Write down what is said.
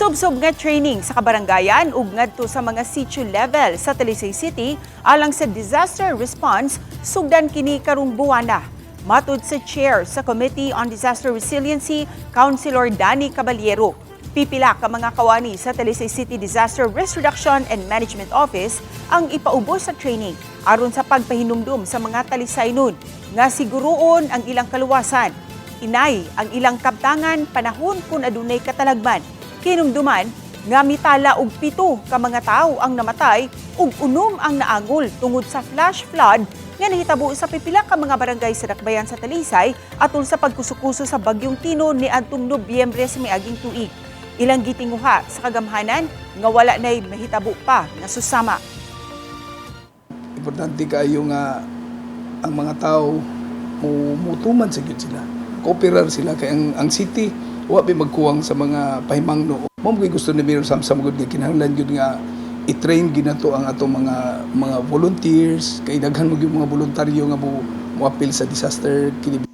Subsob nga training sa kabarangayan ug ngadto sa mga sitio level sa Talisay City alang sa disaster response sugdan kini karong buwana. Matud sa chair sa Committee on Disaster Resiliency, Councilor Danny Caballero. Pipila ka mga kawani sa Talisay City Disaster Risk Reduction and Management Office ang ipaubos sa training aron sa pagpahinumdum sa mga Talisaynon nga siguruon ang ilang kaluwasan. Inay ang ilang kabtangan panahon kung adunay katalagman. Kinumduman nga mitala og 7 ka mga tawo ang namatay ug 6 ang naangol tungod sa flash flood nga nahitabo sa pipila ka mga barangay sa dakbayan sa Talisay atol sa pagkusukuso sa bagyong Tino niadtong Nobyembre sa miaging tuig. Ilang gitinguha sa kagamhanan nga wala nay mahitabo pa nga susama. Importante kaayo nga ang mga tao mo mutuman sa gyud sila. Kooperar sila kay ang city wa pa magkuwang sa mga pahimangno. Mao gyud gusto ni Mayor Samsam gud nga kinahanglan gyud nga i-train gyud nato ang atong mga volunteers kay daghan mo gyud mga voluntaryo nga mo moapil sa disaster kini.